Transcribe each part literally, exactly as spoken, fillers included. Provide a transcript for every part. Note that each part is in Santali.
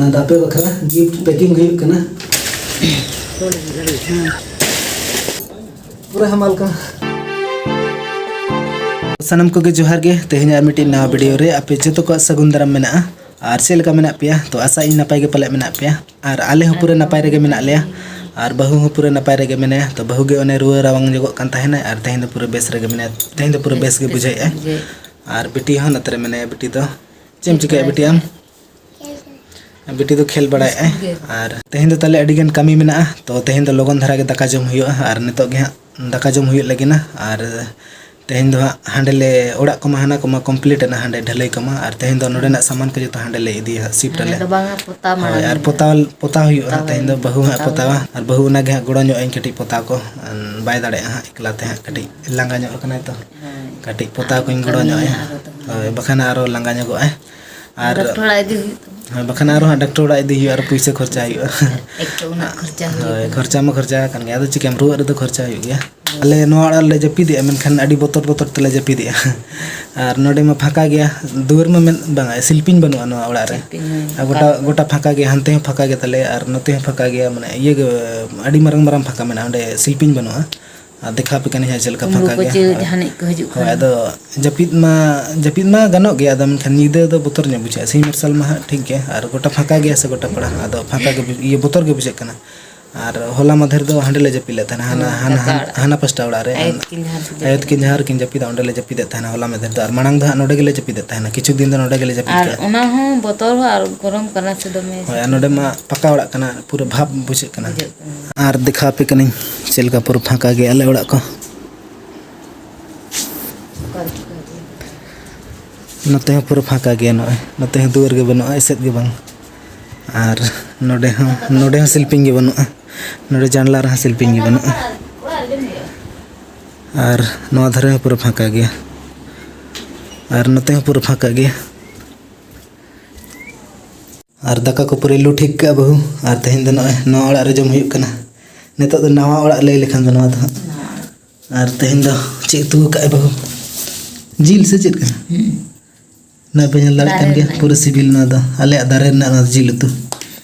ᱟᱫᱚ ᱟᱯᱮ ᱵᱟᱠᱷᱨᱟ ᱜᱤᱯᱷᱴ ᱯᱮᱠᱤᱝ ᱦᱩᱭᱩᱜ ᱠᱟᱱᱟ᱾ ᱯᱩᱨᱟᱹ ᱦᱟᱢᱟᱞ ᱠᱟᱱᱟ᱾ ᱥᱟᱱᱟᱢ ᱠᱚᱜᱮ ᱡᱚᱦᱟᱨ ᱜᱮ᱾ ᱛᱮᱦᱮᱧ ᱟᱨ ᱢᱤᱫᱴᱤᱡ ᱱᱟᱣᱟ ᱵᱷᱤᱰᱤᱭᱳ ᱨᱮ ᱟᱯᱮ ᱡᱚᱛᱚ ᱠᱚᱣᱟᱜ ᱥᱟᱹᱜᱩᱱ ᱫᱟᱨᱟᱢ ᱢᱮᱱᱟᱜᱼᱟ᱾ ᱟᱨ ᱪᱮᱫ ᱞᱮᱠᱟ ᱢᱮᱱᱟᱜ ᱯᱮᱭᱟ? ᱛᱚ ᱟᱥᱟ ᱤᱧ ᱱᱟᱯᱟᱭ ᱜᱮ ᱯᱟᱞᱮ ᱢᱮᱱᱟᱜ ᱯᱮᱭᱟ᱾ ᱟᱨ ᱟᱞᱮ ᱦᱚᱸ ᱯᱩᱨᱟᱹ ᱱᱟᱯᱟᱭ ᱨᱮᱜᱮ ᱢᱮᱱᱟᱜ ᱞᱮᱭᱟ᱾ ᱟᱨ ᱵᱟᱹᱦᱩ ᱦᱚᱸ ᱯᱩᱨᱟᱹ ᱱᱟᱯᱟᱭ ᱨᱮᱜᱮ ᱢᱮᱱᱟᱭᱟ᱾ ᱛᱚ ᱵᱟᱹᱦᱩ ᱜᱮ ᱚᱱᱮ ᱨᱩᱣᱟᱹ ᱨᱟᱵᱟᱝ ᱧᱚᱜᱚᱜ ᱠᱟᱱ ᱛᱟᱦᱮᱱᱟᱭ, ᱟᱨ ᱛᱮᱦᱮᱧ ᱫᱚ ᱯᱩᱨᱟᱹ ᱵᱮᱥ ᱨᱮᱜᱮ ᱢᱮᱱᱟᱭᱟ᱾ ᱛᱮᱦᱮᱧ ᱫᱚ ᱯᱩᱨᱟᱹ ᱵᱮᱥ ᱜᱮ ᱵᱩᱡᱷᱟᱹᱣᱮᱫᱼᱟᱭ᱾ ᱟᱨ ᱵᱤᱴᱤ ᱦᱚᱸ ᱱᱚᱛᱮ ᱨᱮ ᱢᱮᱱᱟᱭᱟ᱾ ᱵᱤᱴᱤ ᱫᱚ ᱪᱮᱫ ᱮᱢ ᱪᱤᱠᱟᱹᱭᱟ ᱵᱤᱴᱤ ᱟᱢ? ᱵᱤᱴᱤ ᱫᱚ ᱠᱷᱮᱞ ᱵᱟᱲᱟᱭᱮᱫᱼᱟᱭ᱾ ᱟᱨ ᱛᱮᱦᱮᱧ ᱫᱚ ᱛᱟᱦᱞᱮ ᱟᱹᱰᱤ ᱜᱟᱱ ᱠᱟᱹᱢᱤ ᱢᱮᱱᱟᱜᱼᱟ, ᱛᱚ ᱛᱮᱦᱮᱧ ᱫᱚ ᱞᱚᱜᱚᱱ ᱫᱷᱟᱨᱟ ᱜᱮ ᱫᱟᱠᱟ ᱡᱚᱢ ᱦᱩᱭᱩᱜᱼᱟ᱾ ᱟᱨ ᱱᱤᱛᱚᱜ ᱜᱮ ᱦᱟᱸᱜ ᱫᱟᱠᱟ ᱡᱚᱢ ᱦᱩᱭᱩᱜ ᱞᱟᱹᱜᱤᱫ ᱱᱟ᱾ ᱟᱨ ᱛᱮᱦᱮᱧ ᱫᱚ ᱦᱟᱸᱜ ᱦᱟᱸᱰᱮ ᱞᱮ, ᱚᱲᱟᱜ ᱠᱚᱢᱟ ᱦᱟᱱᱟ ᱠᱚᱢᱟ ᱠᱚᱢᱯᱞᱤᱴ ᱮᱱᱟ, ᱦᱟᱸᱰᱮ ᱰᱷᱟᱹᱞᱟᱹᱭ ᱠᱚᱢᱟ, ᱟᱨ ᱛᱮᱦᱮᱧ ᱫᱚ ᱱᱚᱰᱮᱱᱟᱜ ᱥᱟᱢᱟᱱ ᱠᱚ ᱡᱚᱛᱚ ᱦᱟᱸᱰᱮ ᱞᱮ ᱤᱫᱤᱭᱟ ᱦᱟᱸᱜ, ᱥᱤᱯᱴ ᱟᱞᱮ ᱦᱟᱸᱜ᱾ ᱵᱟᱝᱟ, ᱯᱚᱛᱟᱣ ᱢᱟᱲᱟᱝ ᱦᱳᱭ, ᱟᱨ ᱦᱩᱭᱩᱜᱼᱟ᱾ ᱯᱚᱛᱟᱣ, ᱯᱚᱛᱟᱣ ᱦᱩᱭᱩᱜᱼᱟ ᱦᱟᱸᱜ᱾ ᱯᱚᱛᱟᱣ ᱛᱮᱦᱮᱧ ᱫᱚ ᱦᱩᱭᱩᱜᱼᱟ᱾ ᱵᱟᱹᱦᱩ ᱦᱟᱸᱜ ᱯᱚᱛᱟᱣᱟ, ᱟᱨ ᱵᱟᱹᱦᱩ ᱚᱱᱟᱜᱮ ᱦᱟᱸᱜ ᱜᱚᱲᱚ ᱧᱚᱜ ᱟᱹᱧ ᱠᱟᱹᱴᱤᱡ ᱯᱚᱛᱟᱣ ᱠᱚ, ᱵᱟᱭ ᱫᱟᱲᱮᱭᱟᱜᱼᱟ ᱦᱟᱸᱜ ᱮᱠᱞᱟ ᱛᱮ ᱦᱟᱸᱜ, ᱠᱟᱹᱴᱤᱡ ᱞᱟᱸᱜᱟ ᱧᱚᱜ ᱟᱠᱟᱱᱟᱭ ᱛᱚ᱾ ᱦᱳᱭ᱾ ᱠᱟᱹᱴᱤᱡ ᱯᱚᱛᱟᱣ ᱠᱚᱧ ᱜᱚᱲᱚ ᱧᱚᱜ ᱟᱭᱟ᱾ ᱦᱳᱭ, ᱵᱟᱠᱷᱟᱱ ᱟᱨᱚ ᱞᱟᱸᱜᱟ ᱧᱚᱜᱚᱜᱼᱟᱭ᱾ ᱟᱨ ᱰᱟᱠᱴᱚᱨ ᱚᱲᱟᱜ ᱤᱫᱤ ᱦᱩᱭᱩᱜ ᱛᱟᱢᱟ᱾ ᱦᱳᱭ, ᱵᱟᱠᱷᱟᱱ ᱟᱨᱚ ᱦᱟᱸᱜ ᱰᱟᱠᱴᱚᱨ ᱚᱲᱟᱜ ᱤᱫᱤ ᱦᱩᱭᱩᱜᱼᱟ, ᱟᱨ ᱯᱩᱭᱥᱟᱹ ᱠᱷᱚᱨᱪᱟ ᱦᱩᱭᱩᱜᱼᱟ᱾ ᱮᱠ ᱛᱚ ᱩᱱᱟᱹᱜ ᱠᱷᱚᱨᱪᱟ ᱦᱩᱭᱩᱜ ᱦᱳᱭ, ᱠᱟᱱᱟ᱾ ᱠᱷᱚᱨᱪᱟ ᱢᱟ ᱠᱷᱚᱨᱪᱟ ᱟᱠᱟᱱ ᱜᱮᱭᱟ, ᱟᱫᱚ ᱪᱤᱠᱟᱹᱭᱟᱢ, ᱨᱩᱣᱟᱹᱜ ᱨᱮᱫᱚ ᱠᱷᱚᱨᱪᱟ ᱦᱩᱭᱩᱜ ᱜᱮᱭᱟ᱾ ᱟᱞᱮ ᱱᱚᱣᱟ ᱚᱲᱟᱜ ᱨᱮᱞᱮ ᱡᱟᱹᱯᱤᱫᱮᱜᱼᱟ, ᱢᱮᱱᱠᱷᱟᱱ ᱟᱹᱰᱤ ᱵᱚᱛᱚᱨ ᱵᱚᱛᱚᱨ ᱛᱮᱞᱮ ᱡᱟᱹᱯᱤᱫᱮᱜᱼᱟ᱾ ᱟᱨ ᱱᱚᱰᱮ ᱢᱟ ᱯᱷᱟᱸᱠᱟ ᱜᱮᱭᱟ, ᱫᱩᱣᱟᱹᱨ ᱢᱟ ᱢᱮᱱ-, ᱵᱟᱝᱟ, ᱥᱤᱞᱯᱤᱧ ᱵᱟᱹᱱᱩᱜᱼᱟ ᱱᱚᱣᱟ ᱚᱲᱟᱜ ᱨᱮ᱾ ᱥᱤᱞᱯᱤᱧ ᱦᱚᱸ ᱟᱨ ᱜᱚᱴᱟ, ᱯᱷᱟᱸᱠᱟ᱾ ᱜᱚᱴᱟ ᱯᱷᱟᱸᱠᱟ ᱜᱮᱭᱟ, ᱦᱟᱱᱛᱮ ᱦᱚᱸ ᱯᱷᱟᱸᱠᱟ ᱜᱮ ᱛᱟᱞᱮᱭᱟ, ᱟᱨ ᱱᱚᱛᱮ ᱦᱚᱸ ᱯᱷᱟᱸᱠᱟ ᱜᱮᱭᱟ, ᱢᱟᱱᱮ ᱤᱭᱟᱹ ᱜᱮ, ᱟᱹᱰᱤ ᱢᱟᱨᱟᱝ ᱢᱟᱨᱟᱝ ᱯᱷᱟᱸᱠᱟ ᱢᱮᱱᱟᱜᱼᱟ, ᱚᱸᱰᱮ ᱥᱤᱞᱯᱤᱧ ᱵᱟᱹᱱᱩᱜᱼᱟ᱾ ᱟᱨ ᱫᱮᱠᱷᱟᱣ ᱟᱯᱮ ᱠᱟᱹᱱᱟᱹᱧ ᱦᱟᱸᱜ ᱪᱮᱫ ᱞᱮᱠᱟ ᱠᱩᱢᱵᱽᱲᱩ ᱯᱷᱟᱸᱠᱟ ᱠᱚ ᱜᱮᱭᱟ᱾ ᱪᱮᱫ ᱦᱳᱭ᱾ ᱡᱟᱦᱟᱱᱤᱡ ᱠᱚ ᱦᱤᱡᱩᱜ ᱦᱳᱭ, ᱠᱷᱟᱱ᱾ ᱟᱫᱚ ᱡᱟᱹᱯᱤᱫ ᱢᱟ, ᱡᱟᱹᱯᱤᱫ ᱢᱟ ᱜᱟᱱᱚᱜ ᱜᱮᱭᱟ, ᱟᱫᱚ ᱢᱮᱱᱠᱷᱟᱱ ᱧᱤᱫᱟᱹ ᱫᱚ ᱵᱚᱛᱚᱨ ᱧᱚᱜ ᱵᱩᱡᱷᱟᱹᱜᱼᱟ᱾ ᱥᱤᱧ ᱢᱟᱨᱥᱟᱞ ᱢᱟ ᱦᱟᱸᱜ ᱴᱷᱤᱠ ᱜᱮᱭᱟ, ᱟᱨ ᱜᱚᱴᱟ ᱯᱷᱟᱸᱠᱟ ᱜᱮᱭᱟ ᱥᱮ ᱜᱚᱴᱟ ᱯᱟᱲᱟ, ᱟᱫᱚ ᱯᱷᱟᱸᱠᱟ ᱜᱮ ᱵᱩᱡ-, ᱤᱭᱟᱹ, ᱵᱚᱛᱚᱨ ᱜᱮ ᱵᱩᱡᱷᱟᱹᱜ ᱠᱟᱱᱟ᱾ ᱟᱨ ᱦᱚᱞᱟ ᱢᱟᱫᱷᱮᱨ ᱫᱚ ᱦᱟᱸᱰᱮ ᱞᱮ ᱡᱟᱹᱯᱤᱫ ᱞᱮᱫ ᱛᱟᱦᱮᱱᱟ, ᱦᱟᱱᱟ, ᱦᱳᱭ, ᱦᱟᱱᱟ, ᱠᱟᱠᱟ ᱦᱟᱱ-, ᱚᱲᱟᱜ᱾ ᱦᱟᱱᱟ ᱯᱟᱥᱴᱟ ᱚᱲᱟᱜ ᱨᱮ᱾ ᱟᱭᱳ ᱛᱟᱹᱠᱤᱱ ᱡᱟᱦᱟᱸ ᱨᱮᱠᱤᱱ ᱟᱭᱳ ᱡᱟᱹᱯᱤᱫ ᱛᱟᱹᱠᱤᱱ ᱞᱮᱫ᱾ ᱡᱟᱦᱟᱸ ᱨᱮᱠᱤᱱ ᱡᱟᱹᱯᱤᱫᱟ, ᱚᱸᱰᱮ ᱞᱮ ᱡᱟᱹᱯᱤᱫᱮᱫ ᱛᱟᱦᱮᱱᱟ ᱦᱚᱞᱟ ᱢᱟᱫᱷᱮᱨ ᱫᱚ, ᱟᱨ ᱢᱟᱲᱟᱝ ᱫᱚ ᱦᱟᱸᱜ ᱱᱚᱰᱮ ᱜᱮᱞᱮ ᱡᱟᱹᱯᱤᱫᱮᱫ ᱛᱟᱦᱮᱱᱟ, ᱠᱤᱪᱷᱩ ᱫᱤᱱ ᱫᱚ ᱱᱚᱰᱮ ᱜᱮᱞᱮ ᱡᱟᱹᱯᱤᱫ ᱟᱨ ᱠᱮᱫᱟ᱾ ᱚᱱᱟ ᱦᱚᱸ ᱵᱚᱛᱚᱨ ᱦᱚᱸ ᱟᱨ ᱜᱚᱨᱚᱢ ᱠᱟᱱᱟ ᱥᱮ ᱫᱚᱢᱮ ᱦᱳᱭ, ᱟᱨ ᱥᱤᱛᱩᱝ ᱱᱚᱰᱮ ᱠᱟᱱᱟ᱾ ᱢᱟ ᱯᱟᱠᱟ ᱚᱲᱟᱜ ᱠᱟᱱᱟ, ᱯᱩᱨᱟᱹ ᱵᱷᱟᱵᱽ ᱵᱩᱡᱷᱟᱹᱜ ᱠᱟᱱᱟ᱾ ᱵᱩᱡᱷᱟᱹᱜ ᱠᱟᱱᱟ᱾ ᱟᱨ ᱫᱮᱠᱷᱟᱣ ᱟᱯᱮ ᱠᱟᱹᱱᱟᱹᱧ ᱪᱮᱫ ᱞᱮᱠᱟ ᱯᱩᱨᱟᱹ ᱯᱷᱟᱸᱠᱟ ᱜᱮᱭᱟ ᱟᱞᱮ ᱚᱲᱟᱜ ᱠᱚ᱾ ᱱᱚᱛᱮ ᱦᱚᱸ ᱯᱩᱨᱟᱹ ᱯᱷᱟᱸᱠᱟ ᱜᱮᱭᱟ, ᱱᱚᱜᱼᱚᱭ ᱱᱚᱛᱮ ᱦᱚᱸ ᱫᱩᱣᱟᱹᱨ ᱜᱮ ᱵᱟᱹᱱᱩᱜᱼᱟ, ᱮᱥᱮᱫ ᱜᱮ ᱵᱟᱝ᱾ ᱟᱨ ᱱᱚᱰᱮ ᱦᱚᱸ, ᱱᱚᱰᱮ ᱦᱚᱸ ᱥᱤᱞᱯᱤᱧ ᱜᱮ ᱵᱟᱹᱱᱩᱜᱼᱟ, ᱱᱚᱰᱮ ᱡᱟᱱᱞᱟ ᱨᱮᱦᱚᱸ ᱥᱤᱞᱯᱤᱧ ᱜᱮ ᱵᱟᱹᱱᱩᱜᱼᱟ᱾ ᱟᱨ ᱱᱚᱣᱟ ᱫᱷᱟᱨᱮ ᱦᱚᱸ ᱯᱩᱨᱟᱹ ᱯᱷᱟᱸᱠᱟ ᱜᱮᱭᱟ᱾ ᱟᱨ ᱱᱚᱛᱮ ᱦᱚᱸ ᱯᱩᱨᱟᱹ ᱯᱷᱟᱸᱠᱟ ᱜᱮᱭᱟ᱾ ᱟᱨ ᱫᱟᱠᱟ ᱠᱚ ᱯᱩᱨᱟᱹᱭ ᱞᱩ ᱴᱷᱤᱠ ᱠᱟᱜᱼᱟ ᱵᱟᱹᱦᱩ᱾ ᱟᱨ ᱛᱮᱦᱮᱧ ᱫᱚ ᱱᱚᱜᱼᱚᱭ ᱱᱚᱣᱟ ᱚᱲᱟᱜ ᱨᱮ ᱡᱚᱢ ᱦᱩᱭᱩᱜ ᱠᱟᱱᱟ᱾ ᱱᱤᱛᱚᱜ ᱫᱚ ᱱᱟᱣᱟ ᱚᱲᱟᱜ ᱞᱟᱹᱭ ᱞᱮᱠᱷᱟᱱ ᱫᱚ ᱱᱚᱣᱟ ᱫᱚ ᱦᱟᱸᱜ᱾ ᱟᱨ ᱛᱮᱦᱮᱧ ᱫᱚ ᱪᱮᱫ ᱩᱛᱩ ᱠᱟᱜᱼᱟᱭ ᱵᱟᱹᱦᱩ? ᱡᱤᱞ ᱥᱮ ᱪᱮᱫ ᱠᱟᱱᱟ? ᱦᱩᱸ᱾ ᱱᱚᱣᱟ ᱯᱮ ᱧᱮᱞ ᱫᱟᱲᱮᱭᱟᱜ ᱠᱟᱱ ᱜᱮᱭᱟ, ᱯᱩᱨᱟᱹ ᱥᱤᱵᱤᱞ ᱱᱚᱣᱟ ᱫᱚ᱾ ᱟᱞᱮᱭᱟᱜ ᱫᱟᱨᱮ ᱨᱮᱱᱟᱜ ᱱᱚᱣᱟ ᱫᱚ ᱡᱤᱞ ᱩᱛᱩ᱾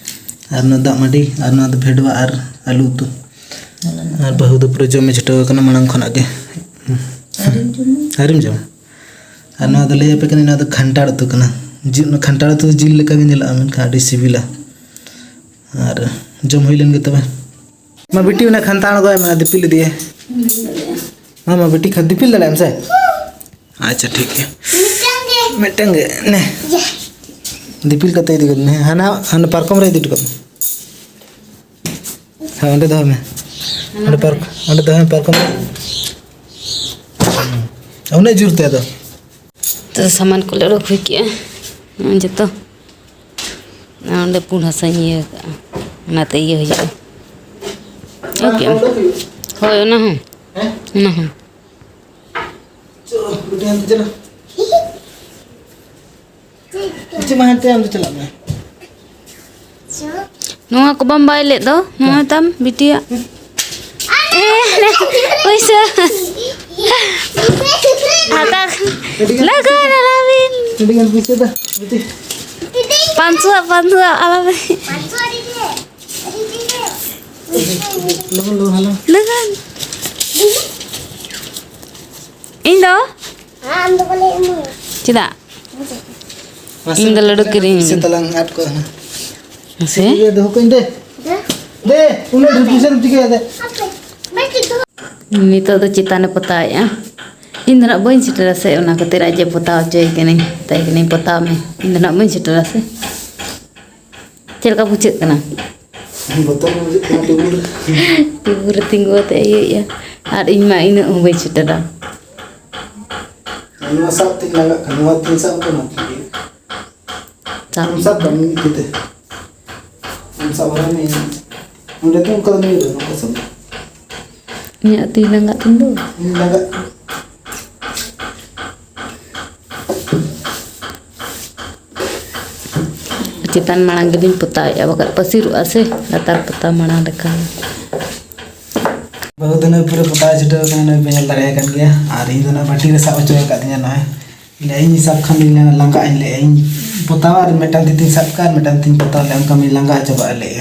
ᱟᱨ ᱱᱚᱣᱟ ᱫᱟᱜ ᱢᱟᱹᱰᱤ, ᱟᱨ ᱱᱚᱣᱟ ᱫᱚ ᱵᱷᱮᱰᱣᱟ ᱟᱨ ᱟᱹᱞᱩ ᱩᱛᱩ᱾ ᱟᱨ ᱵᱟᱹᱦᱩ ᱫᱚ ᱯᱩᱨᱟᱹ ᱡᱚᱢᱮ ᱪᱷᱩᱴᱟᱹᱣ ᱟᱠᱟᱱᱟ ᱢᱟᱲᱟᱝ ᱠᱷᱚᱱᱟᱜ ᱜᱮ᱾ ᱟᱹᱣᱨᱤᱢ ᱡᱚᱢᱟ? ᱟᱹᱣᱨᱤᱢ ᱡᱚᱢᱟ? ᱟᱨ ᱱᱚᱣᱟ ᱫᱚ ᱞᱟᱹᱭ ᱟᱯᱮ ᱠᱟᱹᱱᱟᱹᱧ, ᱱᱚᱣᱟ ᱫᱚ ᱠᱷᱟᱱᱴᱟᱲ ᱩᱛᱩ ᱠᱟᱱᱟ᱾ ᱡᱤᱞ, ᱚᱱᱟ ᱠᱷᱟᱱᱴᱟᱲ ᱩᱛᱩ ᱫᱚ ᱡᱤᱞ ᱞᱮᱠᱟ ᱜᱮ ᱧᱮᱞᱚᱜᱼᱟ, ᱢᱮᱱᱠᱷᱟᱱ ᱟᱹᱰᱤ ᱥᱤᱵᱤᱞᱟ᱾ ᱟᱨ ᱡᱚᱢ ᱦᱩᱭ ᱞᱮᱱ ᱜᱮ ᱛᱚᱵᱮ᱾ ᱢᱟ ᱵᱤᱴᱤ, ᱚᱱᱟ ᱠᱷᱟᱱᱛᱟ ᱟᱬᱜᱚᱭ ᱢᱮ, ᱫᱤᱯᱤᱞ ᱤᱫᱤᱭᱟᱭ᱾ ᱢᱟ, ᱢᱟ ᱵᱤᱴᱤ, ᱠᱷᱟ-, ᱫᱤᱯᱤᱞ ᱫᱟᱲᱮᱭᱟᱜ ᱟᱢ ᱥᱮ? ᱟᱪᱪᱷᱟ, ᱴᱷᱤᱠ ᱜᱮᱭᱟ᱾ ᱢᱤᱫᱴᱟᱝ ᱜᱮ, ᱱᱮ᱾ ᱫᱤᱯᱤᱞ ᱠᱟᱛᱮ ᱤᱫᱤ ᱜᱚᱫ ᱢᱮ᱾ ᱦᱟᱱᱟ, ᱦᱟᱱᱟ ᱯᱟᱨᱠᱚᱢ ᱨᱮ ᱤᱫᱤ ᱦᱚᱴᱚ ᱠᱟᱜ ᱢᱮ᱾ ᱦᱮᱸ, ᱚᱸᱰᱮ ᱫᱚᱦᱚᱭ ᱢᱮ᱾ ᱚᱸᱰᱮ ᱯᱟᱨᱠ-, ᱚᱸᱰᱮ ᱫᱚᱦᱚᱭ ᱢᱮ ᱯᱟᱨᱠᱚᱢ ᱨᱮ᱾ ᱩᱱᱟᱹᱜ ᱡᱳᱨ ᱛᱮ ᱟᱫᱚ᱾ ᱛᱚ, ᱥᱟᱢᱟᱱ ᱠᱚᱞᱮ ᱚᱰᱚᱠ ᱦᱩᱭ ᱠᱮᱜᱼᱟ᱾ ᱱᱚᱜᱼᱚᱭ ᱡᱚᱛᱚ᱾ ᱟᱨ ᱚᱸᱰᱮ ᱯᱩᱸᱰ ᱦᱟᱥᱟᱧ ᱤᱭᱟᱹ ᱠᱟᱜᱼᱟ᱾ ᱚᱱᱟᱛᱮ ᱤᱭᱟᱹ ᱦᱩᱭᱩᱜᱼᱟ᱾ ᱚᱱᱟ ᱳᱠᱮ᱾ ᱦᱚᱸ ᱚᱰᱚᱠ ᱦᱩᱭᱩᱜᱼᱟ? ᱦᱳᱭ, ᱚᱱᱟ ᱦᱚᱸ᱾ ᱦᱮᱸ? ᱚᱱᱟ ᱦᱚᱸ᱾ ᱪᱚ, ᱵᱤᱴᱤ, ᱦᱟᱱᱛᱮ ᱪᱟᱞᱟᱜ᱾ ᱪᱮᱫ ᱢᱟ ᱦᱟᱱᱛᱮ ᱟᱢ ᱫᱚ ᱪᱟᱞᱟᱜ ᱢᱮ᱾ ᱱᱚᱣᱟ ᱠᱚ ᱵᱟᱢ ᱵᱟᱭ ᱞᱮᱫ ᱫᱚ? ᱱᱚᱣᱟ ᱛᱟᱢ ᱵᱤᱴᱤᱭᱟᱜ᱾ ᱮ, ᱯᱩᱭᱥᱟᱹ᱾ ᱦᱟᱛᱟᱣ᱾ ᱟᱹᱰᱤ ᱜᱟᱱ ᱞᱟᱜᱟᱣ ᱟᱞᱟᱵᱤᱱ᱾ ᱟᱹᱰᱤ ᱜᱟᱱ ᱯᱩᱭᱥᱟᱹ ᱫᱚ, ᱵᱤᱴᱤ᱾ ᱯᱟᱸᱪᱥᱚ, ᱯᱟᱸᱪᱥᱚ ᱟᱞᱟᱵᱤᱱ᱾ ᱞᱚᱜᱚᱱ, ᱞᱚᱜᱚᱱ, ᱦᱟᱞᱟᱝ᱾ ᱞᱟᱜᱟᱱ᱾ ᱤᱧ ᱫᱚ? ᱟᱢ ᱫᱚ ᱵᱚᱞᱮ ᱮᱢᱚᱜ᱾ ᱪᱮᱫᱟᱜ? ᱢᱟᱥᱮ ᱤᱧ ᱫᱚ ᱞᱟᱹᱰᱩ ᱠᱤᱨᱤᱧ᱾ ᱥᱮ ᱛᱟᱞᱟᱝ ᱟᱫ ᱠᱚᱜᱼᱟ ᱦᱟᱸᱜ᱾ ᱢᱟᱥᱮ᱾ ᱤᱭᱟᱹ ᱫᱚᱦᱚ ᱠᱟᱜ ᱤᱧ ᱫᱮ᱾ ᱫᱮ, ᱩᱱᱟᱹᱜ ᱰᱷᱮᱨ ᱯᱩᱭᱥᱟᱹᱢ ᱪᱤᱠᱟᱹᱭᱟ ᱫᱮ? ᱱᱤᱛᱚᱜ ᱫᱚ ᱪᱮᱛᱟᱱᱮ ᱯᱚᱛᱟᱣᱮᱫᱼᱟ᱾ ᱤᱧ ᱫᱚ ᱱᱟᱜ ᱵᱟᱹᱧ ᱥᱮᱴᱮᱨᱟ ᱥᱮ, ᱚᱱᱟ ᱠᱷᱟᱹᱛᱤᱨ ᱟᱡ ᱮ ᱯᱚᱛᱟᱣ ᱦᱚᱪᱚᱭᱮ ᱠᱟᱹᱱᱟᱹᱧ, ᱢᱮᱛᱟᱭ ᱠᱟᱹᱱᱟᱹᱧ, "ᱯᱚᱛᱟᱣ ᱢᱮ, ᱤᱧ ᱫᱚ ᱱᱟᱜ ᱵᱟᱹᱧ ᱥᱮᱴᱮᱨᱟ ᱥᱮ᱾" ᱪᱮᱫ ᱞᱮᱠᱟ ᱵᱩᱡᱷᱟᱹᱜ ᱠᱟᱱᱟ? ᱵᱚᱛᱚᱨ ᱜᱮ ᱵᱩᱡᱷᱟᱹᱜ ᱠᱟᱱᱟ, ᱴᱩᱵᱩᱨ᱾ ᱴᱩᱵᱩᱨ ᱨᱮ ᱛᱤᱸᱜᱩ ᱠᱟᱛᱮ ᱤᱭᱟᱹᱭᱮᱫᱼᱟ, ᱟᱨ ᱤᱧ ᱢᱟ ᱤᱱᱟᱹᱜ ᱦᱚᱸ ᱵᱟᱹᱧ ᱥᱮᱴᱮᱨᱟ᱾ ᱱᱚᱣᱟ ᱥᱟᱵ ᱛᱤᱧ ᱞᱟᱜᱟᱜ ᱠᱟᱱᱟ, ᱱᱚᱣᱟ ᱛᱤᱧ ᱥᱟᱵ ᱠᱟᱱᱟ᱾ ᱥᱟᱵ᱾ ᱟᱢ ᱥᱟᱵ ᱠᱟᱜ ᱢᱮ ᱢᱤᱫ ᱛᱤ ᱛᱮ᱾ ᱟᱢ ᱥᱟᱵ ᱦᱚᱨᱟᱭ ᱢᱮ᱾ ᱚᱸᱰᱮ ᱫᱚ ᱚᱱᱠᱟ ᱫᱚ ᱵᱟᱹᱧ ᱨᱚᱲᱟ, ᱱᱚᱝᱠᱟ ᱥᱟᱵ ᱢᱮ᱾ ᱤᱧᱟᱹᱜ ᱛᱤ ᱞᱟᱸᱜᱟᱜ ᱛᱤᱧ ᱫᱚ᱾ ᱤᱧ ᱞᱟᱸᱜᱟᱜ ᱠᱟᱱᱟ᱾ ᱪᱮᱛᱟᱱ ᱢᱟᱲᱟᱝ ᱜᱮᱞᱤᱧ ᱯᱚᱛᱟᱣᱮᱫᱼᱟ, ᱵᱟᱠᱷᱟᱡ ᱯᱟᱹᱥᱤᱨᱚᱜᱼᱟ ᱥᱮ ᱞᱟᱛᱟᱨ ᱯᱚᱛᱟᱣ ᱢᱟᱲᱟᱝ ᱞᱮᱠᱷᱟᱱ᱾ ᱵᱟᱹᱦᱩ ᱫᱚ ᱱᱩᱭ ᱯᱩᱨᱟᱹ ᱯᱚᱛᱟᱣ ᱪᱷᱩᱴᱟᱹᱣ ᱠᱟᱱᱟ, ᱱᱩᱭ ᱯᱮ ᱧᱮᱞ ᱫᱟᱲᱮᱭᱟᱭ ᱠᱟᱱ ᱜᱮᱭᱟ᱾ ᱟᱨ ᱤᱧ ᱫᱚ ᱱᱚᱣᱟ ᱵᱟᱹᱴᱤ ᱨᱮ ᱥᱟᱵ ᱦᱚᱪᱚ ᱟᱠᱟᱫ ᱛᱤᱧᱟ ᱱᱚᱜᱼᱚᱭ᱾ ᱞᱟᱹᱭ ᱤᱧ ᱥᱟᱵ ᱠᱷᱟᱱ ᱫᱚᱧ ᱞᱟᱸᱜᱟᱜ ᱟᱹᱧ, ᱞᱟᱹᱭ ᱤᱧ ᱯᱚᱛᱟᱣᱟ ᱟᱨ ᱢᱤᱫᱴᱟᱝ ᱛᱤ ᱛᱤᱧ ᱥᱟᱵ ᱠᱟᱜᱼᱟ ᱟᱨ ᱢᱤᱫᱴᱟᱝ ᱛᱤᱧ ᱯᱚᱛᱟᱣ ᱞᱮ, ᱚᱱᱠᱟ ᱢᱟᱧ ᱞᱟᱸᱜᱟ ᱪᱟᱵᱟᱜᱼᱟ ᱞᱟᱹᱭ᱾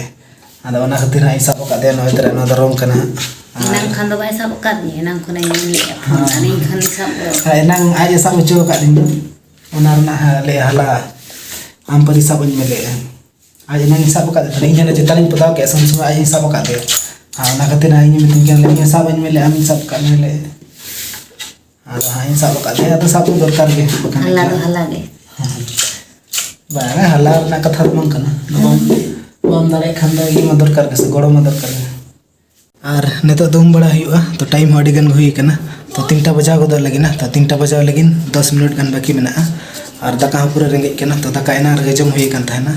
ᱟᱫᱚ ᱚᱱᱟ ᱠᱷᱟᱹᱛᱤᱨ ᱦᱟᱸᱜ ᱤᱧ ᱥᱟᱵ ᱟᱠᱟᱫ ᱛᱟᱭᱟ, ᱱᱚᱜᱼᱚᱭ ᱛᱚᱨᱟ ᱱᱚᱣᱟ ᱫᱚ ᱨᱚᱝ ᱠᱟᱱᱟ ᱦᱟᱸᱜ᱾ ᱟᱨ ᱮᱱᱟᱝ ᱠᱷᱟᱱ ᱫᱚ ᱵᱟᱭ ᱥᱟᱵ ᱟᱠᱟᱫ ᱢᱮᱭᱟ, ᱮᱱᱟᱝ ᱠᱷᱚᱱᱮ ᱧᱮᱞ ᱞᱮᱫᱼᱟ ᱯᱷᱳᱱ, ᱦᱮᱸ᱾ ᱟᱨ ᱤᱧ ᱠᱷᱟᱱ ᱫᱚ ᱥᱟᱵ ᱜᱚᱫ ᱟᱨ ᱮᱱᱟᱝ ᱟᱡ ᱮ ᱥᱟᱵ ᱦᱚᱪᱚ ᱟᱠᱟᱫ ᱞᱤᱧᱟ, ᱚᱱᱟ ᱨᱮᱱᱟᱜ ᱦᱟᱸᱜ ᱞᱟᱹᱭ ᱦᱟᱞᱟ, ᱟᱢ ᱯᱟᱹᱨᱤ ᱥᱟᱵ ᱟᱹᱧ ᱢᱮ ᱞᱟᱹᱭᱮᱫᱼᱟ᱾ ᱟᱡ ᱮᱱᱟᱝ ᱤᱧ ᱥᱟᱵ ᱟᱠᱟᱫ ᱛᱟᱦᱮᱱᱟ, ᱤᱧ ᱦᱟᱱᱮ ᱪᱮᱛᱟᱱ ᱨᱤᱧ ᱯᱚᱛᱟᱣ ᱠᱮᱫᱼᱟ, ᱥᱩᱱ ᱥᱚᱢᱚᱭ ᱟᱡ ᱤᱧ ᱥᱟᱵ ᱟᱠᱟᱫ ᱛᱟᱭᱟ᱾ ᱟᱨ ᱚᱱᱟ ᱠᱷᱟᱹᱛᱤᱨ ᱦᱟᱸᱜ ᱤᱧ ᱢᱮᱛᱟᱹᱧ ᱠᱟᱱᱟ, ᱞᱟᱹᱭ ᱤᱧ ᱥᱟᱵ ᱟᱹᱧ ᱢᱮ ᱞᱟᱹᱭ, ᱟᱢᱤᱧ ᱥᱟᱵ ᱟᱠᱟᱫ ᱢᱮᱭᱟ ᱞᱟᱹᱭ᱾ ᱟᱫᱚ ᱦᱟᱸᱜ ᱤᱧ ᱥᱟᱵ ᱟᱠᱟᱫ ᱛᱟᱭᱟ, ᱟᱫᱚ ᱥᱟᱵ ᱫᱚ ᱫᱚᱨᱠᱟᱨ ᱜᱮ, ᱵᱟᱠᱷᱟᱱ ᱦᱟᱞᱟ ᱫᱚ ᱮᱠᱞᱟ ᱦᱟᱞᱟ ᱜᱮ᱾ ᱵᱟᱝᱟ, ᱦᱟᱞᱟ ᱨᱮᱱᱟᱜ ᱠᱟᱛᱷᱟ ᱫᱚ ᱵᱟᱝ ᱠᱟᱱᱟ᱾ ᱵᱟᱢ, ᱵᱟᱢ ᱫᱟᱲᱮᱭᱟᱜ ᱠᱷᱟᱱ ᱫᱚ ᱤᱭᱟᱹ ᱢᱟ ᱫᱚᱨᱠᱟᱨ ᱜᱮ ᱥᱮ, ᱜᱚᱲᱚ ᱢᱟ ᱫᱚᱨᱠᱟᱨ ᱜᱮ᱾ ᱟᱨ ᱱᱤᱛᱚᱜ ᱫᱚ ᱩᱢ ᱵᱟᱲᱟ ᱦᱩᱭᱩᱜᱼᱟ, ᱛᱚ ᱴᱟᱭᱤᱢ ᱦᱚᱸ ᱟᱹᱰᱤ ᱜᱟᱱ ᱜᱮ ᱦᱩᱭ ᱟᱠᱟᱱᱟ᱾ ᱛᱚ ᱛᱤᱱᱴᱟ ᱵᱟᱡᱟᱣ ᱜᱚᱫᱚᱜ ᱞᱟᱹᱜᱤᱫ ᱱᱟ, ᱛᱚ ᱛᱤᱱᱴᱟ ᱵᱟᱡᱟᱣ ᱞᱟᱹᱜᱤᱫ ᱫᱚᱥ ᱢᱤᱱᱤᱴ ᱜᱟᱱ ᱵᱟᱹᱠᱤ ᱢᱮᱱᱟᱜᱼᱟ᱾ ᱟᱨ ᱫᱟᱠᱟ ᱦᱚᱸ ᱯᱩᱨᱟᱹ ᱨᱮᱸᱜᱮᱡ ᱠᱟᱱᱟ, ᱛᱚ ᱫᱟᱠᱟ ᱮᱱᱟᱝ ᱨᱮᱜᱮ ᱡᱚᱢ ᱦᱩᱭ ᱟᱠᱟᱱ ᱛᱟᱦᱮᱱᱟ᱾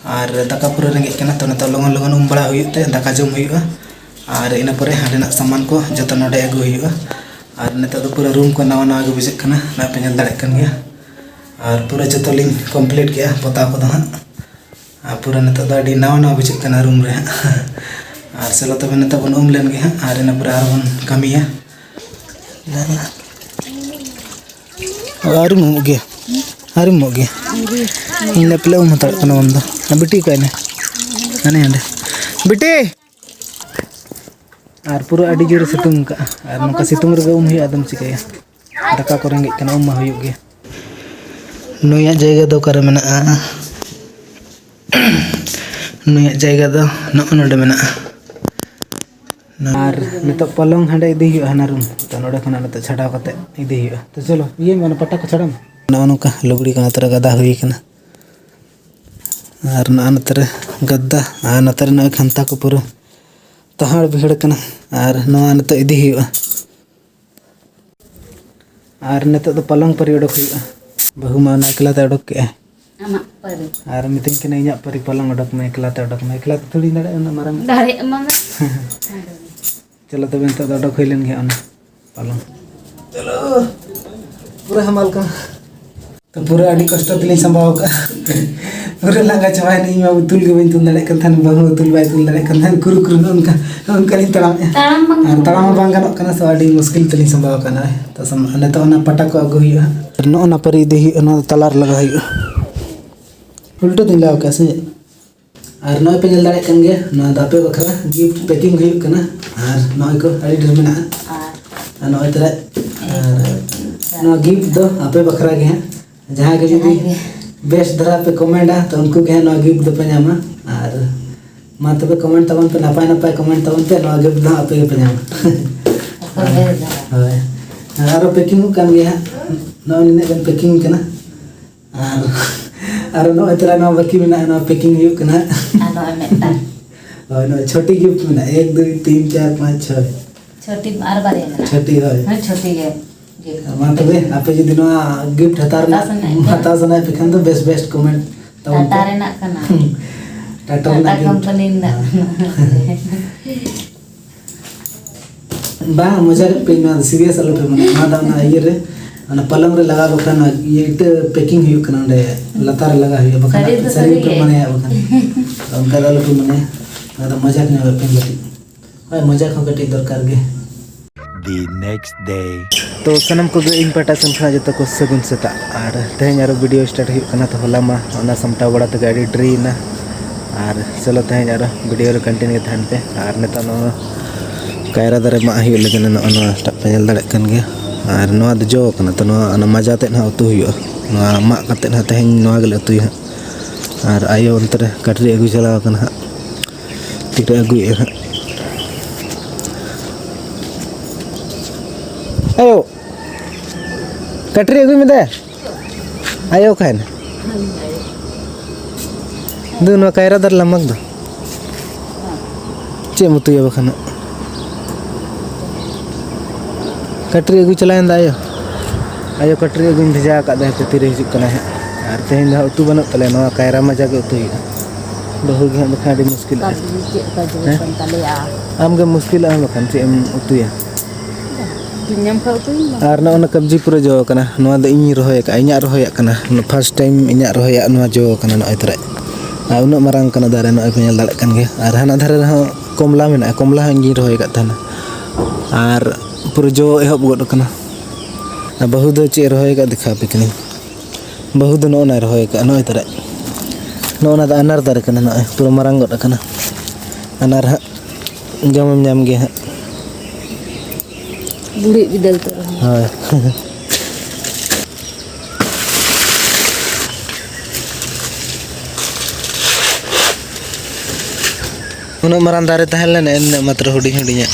ᱟᱨ ᱫᱟᱠᱟ ᱯᱩᱨᱟᱹ ᱨᱮᱸᱜᱮᱡ ᱠᱟᱱᱟ, ᱛᱚ ᱱᱤᱛᱚᱜ ᱞᱚᱜᱚᱱ ᱞᱚᱜᱚᱱ ᱩᱢ ᱵᱟᱲᱟ ᱦᱩᱭᱩᱜ ᱛᱮ ᱫᱟᱠᱟ ᱡᱚᱢ ᱦᱩᱭᱩᱜᱼᱟ᱾ ᱟᱨ ᱤᱱᱟᱹ ᱯᱚᱨᱮ ᱦᱟᱸᱰᱮᱱᱟᱜ ᱥᱟᱢᱟᱱ ᱠᱚ ᱡᱚᱛᱚ ᱱᱚᱰᱮ ᱟᱹᱜᱩ ᱦᱩᱭᱩᱜᱼᱟ᱾ ᱟᱨ ᱱᱤᱛᱚᱜ ᱫᱚ ᱯᱩᱨᱟᱹ ᱨᱩᱢ ᱠᱚ ᱱᱟᱣᱟ ᱱᱟᱣᱟ ᱜᱮ ᱵᱩᱡᱷᱟᱹᱜ ᱠᱟᱱᱟ, ᱱᱚᱜᱼᱚᱭ ᱯᱮ ᱧᱮᱞ ᱫᱟᱲᱮᱭᱟᱜ ᱠᱟᱱ ᱜᱮᱭᱟ᱾ ᱟᱨ ᱯᱩᱨᱟᱹ ᱡᱚᱛᱚ ᱞᱤᱧ ᱠᱚᱢᱯᱞᱤᱴ ᱠᱮᱜᱼᱟ ᱯᱚᱛᱟᱣ ᱠᱚᱫᱚ ᱦᱟᱸᱜ᱾ ᱟᱨ ᱯᱩᱨᱟᱹ ᱱᱤᱛᱚᱜ ᱫᱚ ᱟᱹᱰᱤ ᱱᱟᱣᱟ ᱱᱟᱣᱟ ᱵᱩᱡᱷᱟᱹᱜ ᱠᱟᱱᱟ ᱨᱩᱢ ᱨᱮ ᱦᱟᱸᱜ᱾ ᱟᱨ ᱪᱚᱞᱚ ᱛᱚᱵᱮ ᱱᱤᱛᱚᱜ ᱵᱚᱱ ᱩᱢ ᱞᱮᱱ ᱜᱮ ᱦᱟᱸᱜ, ᱟᱨ ᱤᱱᱟᱹ ᱯᱚᱨᱮ ᱟᱨᱦᱚᱸ ᱵᱚᱱ ᱠᱟᱹᱢᱤᱭᱟ᱾ ᱟᱹᱣᱨᱤᱢ ᱩᱢᱩᱜ ᱜᱮᱭᱟ? ᱟᱹᱣᱨᱤᱢ ᱩᱢᱩᱜ ᱜᱮᱭᱟ? ᱤᱧ ᱫᱚ ᱯᱟᱞᱮ ᱩᱢ ᱦᱟᱛᱟᱲᱚᱜ ᱠᱟᱱᱟ ᱵᱟᱝ ᱫᱚ᱾ ᱟᱨ ᱵᱤᱴᱤ ᱚᱠᱟᱭᱮᱱᱟᱭ? ᱦᱟᱱᱮ ᱦᱟᱸᱰᱮ᱾ ᱵᱤᱴᱤ! ᱟᱨ ᱯᱩᱨᱟᱹ ᱟᱹᱰᱤ ᱡᱳᱨᱮ ᱥᱤᱛᱩᱝ ᱠᱟᱜᱼᱟ᱾ ᱟᱨ ᱱᱚᱝᱠᱟ ᱥᱤᱛᱩᱝ ᱨᱮᱜᱮ ᱩᱢ ᱦᱩᱭᱩᱜᱼᱟ, ᱟᱫᱚᱢ ᱪᱤᱠᱟᱹᱭᱟ? ᱫᱟᱠᱟ ᱠᱚ ᱨᱮᱸᱜᱮᱡ ᱠᱟᱱᱟ, ᱩᱢ ᱢᱟ ᱦᱩᱭᱩᱜ ᱜᱮ᱾ ᱱᱩᱭᱟᱜ ᱡᱟᱭᱜᱟ ᱫᱚ ᱚᱠᱟᱨᱮ ᱢᱮᱱᱟᱜᱼᱟ? ᱱᱩᱭᱟᱜ ᱡᱟᱭᱜᱟ ᱫᱚ ᱱᱚᱜᱼᱚ ᱱᱚᱰᱮ ᱢᱮᱱᱟᱜᱼᱟ᱾ ᱟᱨ ᱱᱤᱛᱚᱜ ᱯᱟᱞᱚᱝ ᱦᱟᱸᱰᱮ ᱤᱫᱤ ᱦᱩᱭᱩᱜᱼᱟ ᱦᱟᱱᱟ ᱨᱩᱢ᱾ ᱛᱚ ᱱᱚᱰᱮ ᱠᱷᱚᱱᱟᱜ ᱱᱤᱛᱚᱜ ᱪᱷᱟᱰᱟᱣ ᱠᱟᱛᱮ ᱤᱫᱤ ᱦᱩᱭᱩᱜᱼᱟ᱾ ᱛᱚ ᱪᱚᱞᱚ, ᱤᱭᱟᱹᱭ ᱢᱮ, ᱚᱱᱟ ᱯᱟᱴᱟ ᱠᱚ ᱪᱷᱟᱰᱟᱣ ᱢᱮ᱾ ᱱᱚᱜᱼᱚ ᱱᱚᱝᱠᱟ ᱞᱩᱜᱽᱲᱤ ᱠᱚ ᱱᱚᱛᱮ ᱨᱮ ᱜᱟᱫᱟ ᱦᱩᱭ ᱠᱟᱱᱟ᱾ ᱟᱨ ᱱᱚᱜᱼᱚ ᱱᱚᱛᱮ ᱨᱮ ᱜᱟᱫᱟ, ᱟᱨ ᱱᱚᱛᱮ ᱨᱮ ᱱᱚᱜᱼᱚᱭ ᱠᱷᱟᱱᱛᱟ ᱠᱚ ᱯᱩᱨᱟᱹ ᱛᱟᱦᱟᱲ ᱵᱤᱦᱟᱹᱲ ᱠᱟᱱᱟ᱾ ᱟᱨ ᱱᱚᱣᱟ ᱱᱤᱛᱚᱜ ᱤᱫᱤ ᱦᱩᱭᱩᱜᱼᱟ᱾ ᱟᱨ ᱱᱤᱛᱚᱜ ᱫᱚ ᱯᱟᱞᱚᱝ ᱯᱟᱹᱨᱤ ᱚᱰᱚᱠ ᱦᱩᱭᱩᱜᱼᱟ᱾ ᱵᱟᱹᱦᱩ ᱢᱟ ᱚᱱᱟ ᱮᱠᱞᱟ ᱛᱮ ᱚᱰᱚᱠ ᱠᱮᱜᱼᱟᱭ᱾ ᱟᱢᱟᱜ ᱯᱟᱹᱨᱤ᱾ ᱟᱨ ᱢᱤᱛᱟᱹᱧ ᱠᱟᱱᱟ, "ᱤᱧᱟᱹᱜ ᱯᱟᱹᱨᱤ ᱯᱟᱞᱚᱝ ᱚᱰᱚᱠ ᱢᱮ, ᱮᱠᱞᱟ ᱛᱮ ᱚᱰᱚᱠ ᱢᱮ, ᱮᱠᱞᱟ ᱛᱮ ᱛᱷᱚᱲᱤᱧ ᱫᱟᱲᱮᱭᱟᱜᱼᱟ ᱩᱱᱟᱹᱜ ᱢᱟᱨᱟᱝ᱾" ᱫᱟᱲᱮᱭᱟᱜ ᱢᱟ᱾ ᱪᱚᱞᱚ ᱛᱚᱵᱮ ᱱᱤᱛᱚᱜ ᱫᱚ ᱚᱰᱚᱠ ᱦᱩᱭ ᱞᱮᱱ ᱜᱮ ᱚᱱᱟ ᱯᱟᱞᱚᱝ᱾ ᱪᱚᱞᱚ, ᱯᱩᱨᱟᱹ ᱦᱟᱢᱟᱞ ᱠᱟᱱᱟ᱾ ᱛᱚ ᱯᱩᱨᱟᱹ ᱟᱹᱰᱤ ᱠᱚᱥᱴᱚ ᱛᱮᱞᱤᱧ ᱥᱟᱢᱵᱟᱣ ᱟᱠᱟᱫᱼᱟ᱾ ᱯᱩᱨᱟᱹ ᱞᱟᱸᱜᱟ ᱪᱟᱵᱟᱭᱮᱱᱟ, ᱤᱧ ᱢᱟ ᱩᱛᱩᱞ ᱜᱮ ᱵᱟᱹᱧ ᱩᱛᱩᱞ ᱫᱟᱲᱮᱭᱟᱜ ᱠᱟᱱ ᱛᱟᱦᱮᱱ, ᱵᱟᱹᱦᱩ ᱩᱛᱩᱞ ᱵᱟᱭ ᱩᱛᱩᱞ ᱫᱟᱲᱮᱭᱟᱜ ᱠᱟᱱ ᱛᱟᱦᱮᱱ, ᱠᱩᱨᱩ ᱠᱩᱨᱩ ᱱᱚᱜᱼᱚ ᱱᱚᱝᱠᱟ, ᱱᱚᱜᱼᱚ ᱱᱚᱝᱠᱟ ᱞᱤᱧ ᱛᱟᱲᱟᱢᱮᱫᱼᱟ᱾ ᱛᱟᱲᱟᱢ ᱵᱟᱝ ᱟᱨ ᱛᱟᱲᱟᱢ ᱦᱚᱸ ᱵᱟᱝ ᱜᱟᱱᱚᱜ ᱠᱟᱱᱟ, ᱥᱮ ᱟᱹᱰᱤ ᱢᱩᱥᱠᱤᱞ ᱛᱮᱞᱤᱧ ᱥᱟᱢᱵᱟᱣ ᱟᱠᱟᱱᱟ᱾ ᱛᱚ ᱥᱟᱢ-, ᱱᱤᱛᱚᱜ ᱚᱱᱟ ᱯᱟᱴᱟ ᱠᱚ ᱟᱹᱜᱩ ᱦᱩᱭᱩᱜᱼᱟ᱾ ᱟᱨ ᱱᱚᱜᱼᱚ ᱱᱟ ᱯᱟᱹᱨᱤ ᱤᱫᱤ ᱦᱩᱭᱩᱜᱼᱟ, ᱱᱚᱣᱟ ᱫᱚ ᱛᱟᱞᱟ ᱨᱮ ᱞᱟᱜᱟᱣ ᱦᱩᱭᱩᱜᱼᱟ᱾ ᱩᱞᱴᱟᱹ ᱛᱤᱧ ᱞᱟᱜᱟᱣ ᱠᱟᱜᱼᱟ ᱥᱮ? ᱟᱨ ᱱᱚᱜᱼᱚᱭ ᱯᱮ ᱧᱮᱞ ᱫᱟᱲᱮᱭᱟᱜ ᱠᱟᱱ ᱜᱮᱭᱟ, ᱱᱚᱣᱟ ᱫᱚ ᱟᱯᱮ ᱵᱟᱠᱷᱨᱟ gift packing ᱦᱩᱭᱩᱜ ᱠᱟᱱᱟ᱾ ᱟᱨ ᱱᱚᱜᱼᱚᱭ ᱠᱚ ᱟᱹᱰᱤ ᱰᱷᱮᱨ ᱢᱮᱱᱟᱜᱼᱟ᱾ ᱟᱨ ᱟᱨ ᱱᱚᱜᱼᱚᱭ ᱛᱚᱨᱟ, ᱟᱨ ᱱᱚᱣᱟ gift ᱫᱚ ᱟᱯᱮ ᱵᱟᱠᱷᱨᱟ ᱜᱮ ᱦᱟᱸᱜ᱾ ᱡᱟᱦᱟᱸᱭ ᱜᱮ ᱡᱩᱫᱤ ᱡᱟᱦᱟᱸᱭ ᱜᱮ᱾ ᱵᱮᱥ ᱫᱷᱟᱨᱟ ᱯᱮ ᱠᱚᱢᱮᱱᱴᱟ, ᱛᱚ ᱩᱱᱠᱩ ᱜᱮ ᱦᱟᱸᱜ ᱱᱚᱣᱟ gift ᱫᱚᱯᱮ ᱧᱟᱢᱟ᱾ ᱟᱨ ᱢᱟ ᱛᱚᱵᱮ ᱠᱚᱢᱮᱱᱴ ᱛᱟᱵᱚᱱ ᱯᱮ, ᱱᱟᱯᱟᱭ ᱱᱟᱯᱟᱭ ᱠᱚᱢᱮᱱᱴ ᱛᱟᱵᱚᱱ ᱯᱮ, ᱱᱚᱣᱟ gift ᱫᱚ ᱦᱟᱸᱜ ᱟᱯᱮ ᱜᱮᱯᱮ ᱧᱟᱢᱟ᱾ ᱚᱠᱚᱭ ᱵᱮᱥ ᱫᱷᱟᱨᱟ᱾ ᱦᱳᱭ᱾ ᱟᱨ ᱟᱨᱚ ᱯᱮᱠᱤᱝᱚᱜ ᱠᱟᱱ ᱜᱮᱭᱟ ᱦᱟᱸᱜ᱾ ᱱᱚᱜᱼᱚᱭ ᱱᱤᱱᱟᱹᱜ ᱜᱟᱱ ᱯᱮᱠᱤᱝ ᱠᱟᱱᱟ᱾ ᱟᱨ, ᱟᱨ ᱱᱚᱜᱼᱚᱭ ᱛᱚᱨᱟ ᱱᱚᱣᱟ ᱵᱟᱹᱠᱤ ᱢᱮᱱᱟᱜᱼᱟ, ᱱᱚᱣᱟ ᱯᱮᱠᱤᱝ ᱦᱩᱭᱩᱜ ᱠᱟᱱᱟ᱾ ᱟᱨ ᱱᱚᱜᱼᱚᱭ ᱢᱤᱫᱴᱟᱝ᱾ ᱦᱳᱭ, ᱱᱚᱜᱼᱚᱭ ᱪᱷᱚᱴᱤ gift ᱢᱮᱱᱟᱜᱼᱟ, ᱮᱠ, ᱫᱩᱭ, ᱛᱤᱱ, ᱪᱟᱨ, ᱯᱟᱸᱪ, ᱪᱷᱚᱭ᱾ ᱪᱷᱚᱴᱤ ᱟᱨ ᱵᱟᱨᱭᱟ ᱢᱮᱱᱟᱜᱼᱟ᱾ ᱪᱷᱚᱴᱤ, ᱦᱳᱭ᱾ ᱦᱳᱭ, ᱪᱷᱚᱴᱤ ᱜᱮ gift᱾ ᱢᱟ ᱛᱚᱵᱮ, ᱟᱯᱮ ᱡᱩᱫᱤ ᱱᱚᱣᱟ gift ᱦᱟᱛᱟᱣ ᱨᱮᱱᱟᱜ, ᱦᱟᱛᱟᱣ ᱥᱟᱱᱟᱭᱮᱫ ᱯᱮ ᱠᱷᱟᱱ ᱫᱚ ᱵᱮᱥ, ᱵᱮᱥ comment ᱛᱟᱵᱚᱱ ᱴᱟᱴᱟ ᱯᱮ᱾ ᱨᱮᱱᱟᱜ ᱠᱟᱱᱟ᱾ ᱴᱟᱴᱟ ᱴᱟᱴᱟ ᱨᱮᱱᱟᱜ gift᱾ ᱠᱳᱢᱯᱟᱱᱤ ᱨᱮᱱᱟᱜ᱾ ᱦᱮᱸ᱾ ᱵᱟᱝ, ᱢᱚᱡᱟ ᱞᱮᱫ ᱯᱮ, ᱱᱚᱣᱟ ᱫᱚ serious ᱟᱞᱚ ᱯᱮ ᱢᱚᱱᱮᱭᱟ᱾ ᱱᱚᱣᱟ ᱫᱚ ᱚᱱᱟ ᱤᱭᱟᱹ ᱨᱮ, ᱚᱱᱟ ᱯᱟᱞᱚᱝ ᱨᱮ ᱞᱟᱜᱟᱣ ᱵᱟᱠᱷᱟᱱ, ᱚᱱᱟ ᱤᱭᱟᱹ ᱤᱴᱟᱹ packing ᱦᱩᱭᱩᱜ ᱠᱟᱱᱟ, ᱚᱸᱰᱮ ᱞᱟᱛᱟᱨ ᱨᱮ ᱞᱟᱜᱟᱣ ᱦᱩᱭᱩᱜᱼᱟ, ᱵᱟᱠᱷᱟᱱ ᱥᱟᱹᱨᱤ ᱫᱚ ᱥᱟᱹᱨᱤ ᱥᱟᱹᱨᱤ ᱯᱮ ᱜᱮ᱾ ᱢᱚᱱᱮᱭᱟ ᱵᱟᱠᱷᱟᱱ᱾ ᱚᱱᱠᱟ ᱫᱚ ᱟᱞᱚ ᱯᱮ ᱢᱚᱱᱮᱭᱟ, ᱱᱚᱣᱟ ᱫᱚ ᱢᱚᱡᱟᱠ ᱧᱚᱜ ᱯᱮ ᱠᱟᱹᱴᱤᱡ᱾ ᱦᱳᱭ, ᱢᱚᱡᱟᱠ ᱦᱚᱸ ᱠᱟᱹᱴᱤᱡ ᱫᱚᱨᱠᱟᱨ ᱜᱮ᱾ The next day. ᱛᱚ ᱥᱟᱱᱟᱢ ᱠᱚᱜᱮ ᱤᱧ ᱯᱟᱦᱴᱟ ᱥᱮᱱ ᱠᱷᱚᱱᱟᱜ ᱡᱚᱛᱚ ᱠᱚ ᱥᱟᱹᱜᱩᱱ ᱥᱮᱛᱟᱜ᱾ ᱟᱨ ᱛᱮᱦᱮᱧ ᱟᱨᱚ video start ᱦᱩᱭᱩᱜ ᱠᱟᱱᱟ, ᱛᱚ ᱦᱚᱞᱟ ᱢᱟ ᱚᱱᱟ ᱥᱟᱢᱴᱟᱣ ᱵᱟᱲᱟ ᱛᱮᱜᱮ ᱟᱹᱰᱤ ᱰᱮᱨᱤᱭᱮᱱᱟ᱾ ᱟᱨ ᱪᱚᱞᱚ ᱛᱮᱦᱮᱧ ᱟᱨᱚ video ᱨᱮ continue ᱜᱮ ᱛᱟᱦᱮᱱ ᱯᱮ᱾ ᱟᱨ ᱱᱤᱛᱚᱜ ᱱᱚᱣᱟ ᱠᱟᱭᱨᱟ ᱫᱟᱨᱮ ᱢᱟᱜ ᱦᱩᱭᱩᱜ ᱞᱟᱹᱜᱤᱫ, ᱱᱚᱜᱼᱚ ᱱᱚᱣᱟ ᱴᱟᱜ ᱯᱮ ᱧᱮᱞ ᱫᱟᱲᱮᱭᱟᱜ ᱠᱟᱱ ᱜᱮᱭᱟ᱾ ᱟᱨ ᱱᱚᱣᱟ ᱫᱚ ᱡᱚ ᱠᱟᱱᱟ, ᱛᱚ ᱱᱚᱣᱟ ᱚᱱᱟ ᱢᱟᱡᱟ ᱛᱮᱫ ᱦᱟᱸᱜ ᱩᱛᱩ ᱦᱩᱭᱩᱜᱼᱟ᱾ ᱱᱚᱣᱟ ᱢᱟᱜ ᱠᱟᱛᱮᱫ ᱦᱟᱸᱜ ᱛᱮᱦᱮᱧ ᱱᱚᱣᱟ ᱜᱮᱞᱮ ᱩᱛᱩᱭᱟ ᱦᱟᱸᱜ᱾ ᱟᱨ ᱟᱭᱳ ᱚᱱᱛᱮ ᱨᱮ ᱠᱟᱴᱨᱤ ᱟᱹᱜᱩ ᱪᱟᱞᱟᱣ ᱠᱟᱱᱟ ᱦᱟᱸᱜ, ᱛᱤᱨᱮ ᱟᱹᱜᱩᱭᱮᱫᱼᱟ ᱦᱟᱸᱜ᱾ ᱟᱭᱳ, ᱠᱟᱴᱨᱤ ᱟᱹᱜᱩᱭ ᱢᱮ ᱫᱮ᱾ ᱟᱭᱳ ᱚᱠᱟᱭᱮᱱᱟ? ᱫᱩ, ᱱᱚᱣᱟ ᱠᱟᱭᱨᱟ ᱫᱟᱨᱮ ᱞᱟᱢᱟᱠ ᱫᱚ᱾ ᱪᱮᱫ ᱮᱢ ᱩᱛᱩᱭᱟ ᱵᱟᱠᱷᱟᱱ ᱦᱟᱸᱜ? ᱠᱟᱴᱨᱤ ᱟᱹᱜᱩ ᱪᱟᱞᱟᱣᱮᱱ ᱫᱚ ᱟᱭᱳ᱾ ᱟᱭᱳ ᱠᱟᱴᱨᱤ ᱟᱹᱜᱩᱧ ᱵᱷᱮᱡᱟ ᱟᱠᱟᱫ ᱫᱮᱭᱟ, ᱦᱟᱯᱮ ᱛᱤᱨᱮ ᱦᱤᱡᱩᱜ ᱠᱟᱱᱟᱭ ᱦᱟᱸᱜ᱾ ᱟᱨ ᱛᱮᱦᱮᱧ ᱫᱚ ᱦᱟᱸᱜ ᱩᱛᱩ ᱵᱟᱹᱱᱩᱜ ᱛᱟᱞᱮᱭᱟ, ᱱᱚᱣᱟ ᱠᱟᱭᱨᱟ ᱢᱟᱡᱟ ᱜᱮ ᱩᱛᱩ ᱦᱩᱭᱩᱜᱼᱟ᱾ ᱵᱟᱹᱦᱩ ᱜᱮ ᱦᱟᱸᱜ ᱵᱟᱠᱷᱟᱱ ᱟᱹᱰᱤ ᱢᱩᱥᱠᱤᱞᱚᱜᱼᱟᱭ᱾ ᱠᱟᱵᱽᱡᱤ ᱪᱮᱫ ᱞᱮᱠᱟ ᱡᱩᱞᱩᱜ ᱦᱮᱸ? ᱠᱟᱱ ᱛᱟᱞᱮᱭᱟ᱾ ᱟᱢ ᱜᱮᱢ ᱢᱩᱥᱠᱤᱞᱚᱜᱼᱟ ᱵᱟᱠᱷᱟᱱ, ᱪᱮᱫ ᱮᱢ ᱩᱛᱩᱭᱟ? ᱧᱟᱢ ᱠᱷᱟᱡ ᱩᱛᱩᱧ ᱮᱢᱟ᱾ ᱟᱨ ᱱᱚᱜᱼᱚ ᱱᱟ ᱠᱟᱵᱽᱡᱤ ᱯᱩᱨᱟᱹ ᱡᱚ ᱠᱟᱱᱟ᱾ ᱱᱚᱣᱟ ᱫᱚ ᱤᱧᱤᱧ ᱨᱚᱦᱚᱭ ᱟᱠᱟᱫᱼᱟ, ᱤᱧᱟᱹᱜ ᱨᱚᱦᱚᱭᱟᱜ ᱠᱟᱱᱟ᱾ ᱱᱚᱣᱟ first time ᱤᱧᱟᱹᱜ ᱨᱚᱦᱚᱭᱟᱜ ᱱᱚᱣᱟ ᱡᱚ ᱠᱟᱱᱟ ᱱᱚᱜᱼᱚᱭ ᱛᱚᱨᱟ᱾ ᱟᱨ ᱩᱱᱟᱹᱜ ᱢᱟᱨᱟᱝ ᱠᱟᱱᱟ ᱫᱟᱨᱮ, ᱱᱚᱜᱼᱚᱭ ᱯᱮ ᱧᱮᱞ ᱫᱟᱲᱮᱭᱟᱜ ᱠᱟᱱ ᱜᱮᱭᱟ᱾ ᱟᱨ ᱦᱟᱱᱟ ᱫᱷᱟᱨᱮ ᱨᱮᱦᱚᱸ ᱠᱚᱢᱞᱟ ᱢᱮᱱᱟᱜᱼᱟ, ᱠᱚᱢᱞᱟ ᱦᱚᱸ ᱤᱧᱜᱤᱧ ᱨᱚᱦᱚᱭ ᱟᱠᱟᱫ ᱛᱟᱦᱮᱱᱟ᱾ ᱟᱨ ᱯᱩᱨᱟᱹ ᱡᱚ ᱮᱦᱚᱵ ᱜᱚᱫ ᱟᱠᱟᱱᱟ᱾ ᱟᱨ ᱵᱟᱹᱦᱩ ᱫᱚ ᱪᱮᱫ ᱮ ᱨᱚᱦᱚᱭ ᱟᱠᱟᱫ ᱫᱮᱠᱷᱟᱣ ᱟᱯᱮ ᱠᱟᱹᱱᱟᱹᱧ᱾ ᱵᱟᱹᱦᱩ ᱫᱚ ᱱᱚᱜᱼᱚ ᱱᱟᱭ ᱨᱚᱦᱚᱭ ᱟᱠᱟᱫᱼᱟ, ᱱᱚᱜᱼᱚᱭ ᱛᱚᱨᱟ᱾ ᱱᱚᱜᱼᱚ ᱱᱟ ᱫᱚ ᱟᱱᱟᱨ ᱫᱟᱨᱮ ᱠᱟᱱᱟ, ᱱᱚᱜᱼᱚᱭ ᱯᱩᱨᱟᱹ ᱢᱟᱨᱟᱝ ᱜᱚᱫ ᱟᱠᱟᱱᱟ᱾ ᱟᱱᱟᱨ ᱦᱟᱸᱜ ᱡᱚᱢᱮᱢ ᱧᱟᱢ ᱜᱮᱭᱟ ᱦᱟᱸᱜ᱾ ᱵᱩᱲᱦᱤ ᱵᱤᱫᱟᱹᱞ ᱛᱚ᱾ ᱦᱳᱭ᱾ ᱩᱱᱟᱹᱜ ᱢᱟᱨᱟᱝ ᱫᱟᱨᱮ ᱛᱟᱦᱮᱸ ᱞᱮᱱᱟ, ᱮᱱ ᱢᱟᱛᱨᱚ ᱦᱩᱰᱤᱧ ᱦᱩᱰᱤᱧᱟᱜ᱾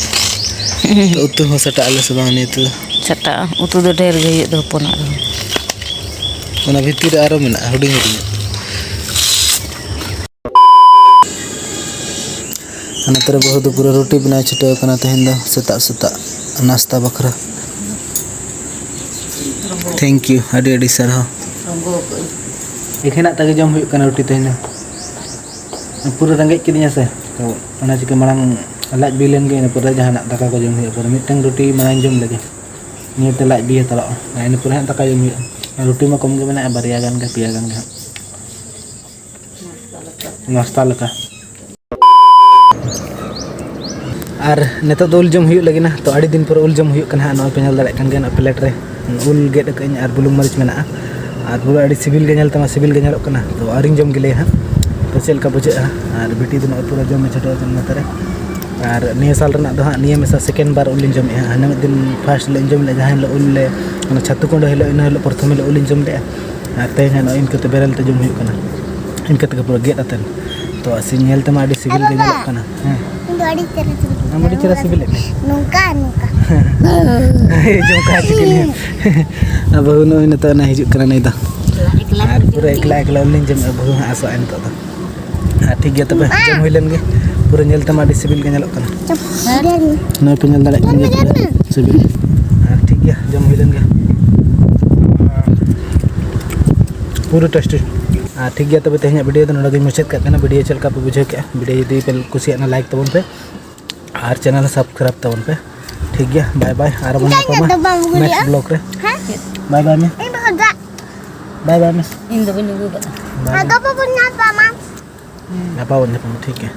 ᱛᱚ ᱩᱛᱩ ᱦᱚᱸ ᱥᱟᱴᱟᱜ ᱟᱞᱮ ᱥᱮ ᱵᱟᱝ ᱱᱤᱭᱟᱹ ᱩᱛᱩ ᱫᱚ? ᱥᱟᱴᱟᱜᱼᱟ, ᱩᱛᱩ ᱫᱚ ᱰᱷᱮᱨ ᱜᱮ ᱦᱩᱭᱩᱜ ᱫᱚ ᱦᱚᱯᱚᱱᱟᱜ ᱨᱮᱦᱚᱸ᱾ ᱚᱱᱟ ᱵᱷᱤᱛᱤᱨ ᱨᱮ ᱟᱨᱚ ᱢᱮᱱᱟᱜᱼᱟ ᱦᱩᱰᱤᱧ ᱦᱩᱰᱤᱧᱟᱜ᱾ ᱚᱱᱟ ᱛᱚᱨᱮ ᱵᱟᱹᱦᱩ ᱫᱚ ᱯᱩᱨᱟᱹ ᱨᱩᱴᱤ ᱵᱮᱱᱟᱣ ᱪᱷᱩᱴᱟᱹᱣ ᱠᱟᱱᱟ ᱛᱮᱦᱮᱧ ᱫᱚ, ᱥᱮᱛᱟᱜ ᱥᱮᱛᱟᱜ ᱱᱟᱥᱛᱟ ᱵᱟᱠᱷᱨᱟ᱾ Thank you, ᱟᱹᱰᱤ ᱟᱹᱰᱤ ᱥᱟᱨᱦᱟᱣ᱾ ᱮᱠᱷᱮᱱᱟᱜ ᱛᱮᱜᱮ ᱡᱚᱢ ᱦᱩᱭᱩᱜ ᱠᱟᱱᱟ ᱨᱩᱴᱤ ᱛᱮᱦᱮᱧ ᱫᱚ᱾ ᱯᱩᱨᱟᱹ ᱨᱮᱸᱜᱮᱡ ᱠᱤᱫᱤᱧᱟ ᱥᱮ, ᱛᱚ ᱚᱱᱟ ᱪᱤᱠᱟᱹ ᱢᱟᱲᱟᱝ ᱞᱟᱡ ᱵᱤ ᱞᱮᱱ ᱜᱮ, ᱤᱱᱟᱹ ᱯᱚᱨᱮ ᱡᱟᱦᱟᱱᱟᱜ ᱫᱟᱠᱟ ᱠᱚ ᱡᱚᱢ ᱦᱩᱭᱩᱜᱼᱟ᱾ ᱯᱚᱨᱮ ᱢᱤᱫᱴᱟᱝ ᱨᱩᱴᱤ ᱢᱟᱲᱟᱝ ᱡᱚᱢ ᱞᱮᱜᱮ, ᱱᱤᱭᱟᱹᱛᱮ ᱞᱟᱡ ᱵᱤ ᱦᱟᱛᱟᱲᱚᱜᱼᱟ᱾ ᱟᱨ ᱤᱱᱟᱹ ᱯᱚᱨᱮ ᱦᱟᱸᱜ ᱫᱟᱠᱟ ᱡᱚᱢ ᱦᱩᱭᱩᱜᱼᱟ᱾ ᱟᱨ ᱨᱩᱴᱤ ᱢᱟ ᱠᱚᱢ ᱜᱮ ᱢᱮᱱᱟᱜᱼᱟ, ᱵᱟᱨᱭᱟ ᱜᱟᱱ ᱜᱮ, ᱯᱮᱭᱟ ᱜᱟᱱ ᱜᱮ ᱦᱟᱸᱜ᱾ ᱱᱟᱥᱛᱟ ᱞᱮᱠᱟ᱾ ᱟᱨ ᱱᱤᱛᱚᱜ ᱫᱚ ᱩᱞ ᱡᱚᱢ ᱦᱩᱭᱩᱜ ᱞᱟᱹᱜᱤᱫ ᱱᱟ᱾ ᱛᱚ ᱟᱹᱰᱤ ᱫᱤᱱ ᱯᱚᱨᱮ ᱩᱞ ᱡᱚᱢ ᱦᱩᱭᱩᱜ ᱠᱟᱱᱟ ᱦᱟᱸᱜ᱾ ᱱᱚᱜᱼᱚᱭ ᱯᱮ ᱧᱮᱞ ᱫᱟᱲᱮᱭᱟᱜ ᱠᱟᱱ ᱜᱮᱭᱟ, ᱱᱚᱣᱟ ᱯᱞᱮᱴ ᱨᱮ ᱩᱞ ᱜᱮᱫ ᱟᱠᱟᱫᱟᱹᱧ ᱟᱨ ᱵᱩᱞᱩᱝ ᱢᱟᱹᱨᱤᱪ ᱢᱮᱱᱟᱜᱼᱟ᱾ ᱟᱨ ᱯᱩᱨᱟᱹ ᱟᱹᱰᱤ ᱥᱤᱵᱤᱞ ᱜᱮ ᱧᱮᱞ ᱛᱮᱢᱟ ᱥᱤᱵᱤᱞ ᱜᱮ ᱧᱮᱞᱚᱜ ᱠᱟᱱᱟ᱾ ᱛᱚ ᱟᱹᱣᱨᱤᱧ ᱡᱚᱢ ᱜᱮᱞᱮᱭᱟ ᱦᱟᱸᱜ, ᱛᱚ ᱪᱮᱫ ᱞᱮᱠᱟ ᱵᱩᱡᱷᱟᱹᱜᱼᱟ᱾ ᱟᱨ ᱵᱤᱴᱤ ᱫᱚ ᱱᱚᱜᱼᱚᱭ ᱯᱩᱨᱟᱹ ᱡᱚᱢ ᱮ ᱪᱷᱩᱴᱟᱹᱣ ᱟᱠᱟᱱᱟ ᱱᱚᱛᱮ ᱨᱮ᱾ ᱟᱨ ᱱᱤᱭᱟᱹ ᱥᱟᱞ ᱨᱮᱱᱟᱜ ᱫᱚ ᱦᱟᱸᱜ ᱱᱤᱭᱟᱹ ᱢᱮᱥᱟ second ᱵᱟᱨ ᱩᱞᱤᱧ ᱡᱚᱢᱮᱫᱼᱟ᱾ ᱦᱟᱱᱮ ᱢᱤᱫ ᱫᱤᱱ first ᱦᱤᱞᱳᱜ ᱤᱧ ᱡᱚᱢ ᱞᱮᱫᱼᱟ, ᱡᱟᱦᱟᱸ ᱦᱤᱞᱳᱜ ᱩᱞ ᱞᱮ, ᱚᱱᱟ ᱪᱷᱟᱹᱛᱩ ᱠᱩᱸᱰᱟᱹ ᱦᱤᱞᱳᱜ, ᱤᱱᱟᱹ ᱦᱤᱞᱳᱜ ᱯᱨᱚᱛᱷᱚᱢ ᱦᱤᱞᱳᱜ ᱩᱞᱤᱧ ᱡᱚᱢ ᱞᱮᱫᱼᱟ᱾ ᱟᱨ ᱛᱮᱦᱮᱧ ᱦᱟᱸᱜ ᱱᱚᱜᱼᱚᱭ ᱤᱱᱠᱟᱹ ᱛᱮ ᱵᱮᱨᱮᱞ ᱛᱮ ᱡᱚᱢ ᱦᱩᱭᱩᱜ ᱠᱟᱱᱟ, ᱤᱱᱠᱟᱹ ᱛᱮᱜᱮ ᱯᱩᱨᱟᱹ ᱜᱮᱫ ᱟᱛᱮᱫ᱾ ᱛᱚ ᱟᱨ ᱧᱮᱞ ᱛᱮᱢᱟ ᱟᱹᱰᱤ ᱥᱤᱵᱤᱞ ᱜᱮ ᱧᱮᱞᱚᱜ ᱠᱟᱱᱟ᱾ ᱦᱮᱸ, ᱤᱧ ᱫᱚ ᱟᱹᱰᱤ ᱪᱮᱦᱨᱟ ᱥᱤᱵᱤᱞ ᱟᱢ ᱟᱹᱰᱤ ᱪᱮᱦᱨᱟ ᱠᱟᱱᱟ᱾ ᱥᱤᱵᱤᱞᱮᱫ ᱢᱮ᱾ ᱱᱚᱝᱠᱟ, ᱱᱚᱝᱠᱟ᱾ ᱡᱚᱢ ᱠᱟᱜ ᱪᱤᱠᱟᱹ ᱞᱮᱭᱟ᱾ ᱟᱨ ᱵᱟᱹᱦᱩ ᱱᱩᱭ ᱱᱤᱛᱚᱜ ᱱᱟᱭ ᱦᱤᱡᱩᱜ ᱠᱟᱱᱟ ᱱᱩᱭ ᱫᱚ᱾ ᱮᱠᱞᱟ, ᱮᱠᱞᱟ ᱟᱨ ᱯᱩᱨᱟᱹ ᱮᱠᱞᱟ, ᱮᱠᱞᱟ ᱩᱞᱤᱧ ᱡᱚᱢᱮᱜᱼᱟ, ᱵᱟᱹᱦᱩ ᱦᱟᱸᱜ ᱟᱥᱚᱜᱼᱟᱭ ᱱᱤᱛᱚᱜ ᱫᱚ᱾ ᱟᱨ ᱴᱷᱤᱠ ᱜᱮᱭᱟ ᱛᱚᱵᱮ, ᱡᱚᱢ ᱦᱩᱭ ᱞᱮᱱ ᱜᱮ, ᱯᱩᱨᱟᱹ ᱧᱮᱞ ᱛᱮᱢᱟ ᱟᱹᱰᱤ ᱥᱤᱵᱤᱞ ᱜᱮ ᱧᱮᱞᱚᱜ ᱠᱟᱱᱟ᱾ ᱱᱚᱜᱼᱚᱭ ᱯᱮ ᱧᱮᱞ ᱫᱟᱲᱮᱭᱟᱜ ᱠᱟᱱ ᱜᱮᱭᱟ ᱯᱩᱨᱟᱹ ᱥᱤᱵᱤᱞ᱾ ᱟᱨ ᱴᱷᱤᱠ ᱜᱮᱭᱟ, ᱡᱚᱢ ᱦᱩᱭ ᱞᱮᱱ ᱜᱮ᱾ ᱯᱩᱨᱟᱹ tasty᱾ ᱟᱨ ᱴᱷᱤᱠ ᱜᱮᱭᱟ ᱛᱚᱵᱮ, ᱛᱮᱦᱮᱧᱟᱜ video ᱫᱚ ᱱᱚᱰᱮ ᱜᱮᱧ ᱢᱩᱪᱟᱹᱫ ᱠᱟᱜ ᱠᱟᱱᱟ᱾ Video ᱪᱮᱫ ᱞᱮᱠᱟ ᱯᱮ ᱵᱩᱡᱷᱟᱹᱣ ᱠᱮᱜᱼᱟ? Video ᱡᱩᱫᱤ ᱯᱮ ᱠᱩᱥᱤᱭᱟᱜ ᱠᱷᱟᱱ like ᱛᱟᱵᱚᱱ ᱯᱮ ᱟᱨ channel subscribe ᱛᱟᱵᱚᱱ ᱯᱮ᱾ ᱴᱷᱤᱠ ᱜᱮᱭᱟ, ᱵᱟᱭ ᱵᱟᱭ, ᱟᱨ ᱵᱚᱱ ᱧᱟᱯᱟᱢᱟ next vlog ᱨᱮ᱾ ᱦᱮᱸ? ᱵᱟᱭ ᱵᱟᱭ ᱢᱮ᱾ ᱵᱟᱭ ᱵᱟᱭ ᱢᱮ᱾ ᱤᱧ ᱫᱚ ᱵᱟᱹᱧ ᱟᱹᱜᱩ ᱠᱟᱫᱟ᱾ ᱵᱟᱭ᱾ ᱟᱫᱚ ᱵᱟᱵᱚᱱ ᱧᱟᱯᱟᱢᱟ᱾ ᱜᱟᱯᱟ ᱵᱚᱱ ᱧᱟᱯᱟᱢᱟ, ᱴᱷᱤᱠ ᱜᱮᱭᱟ᱾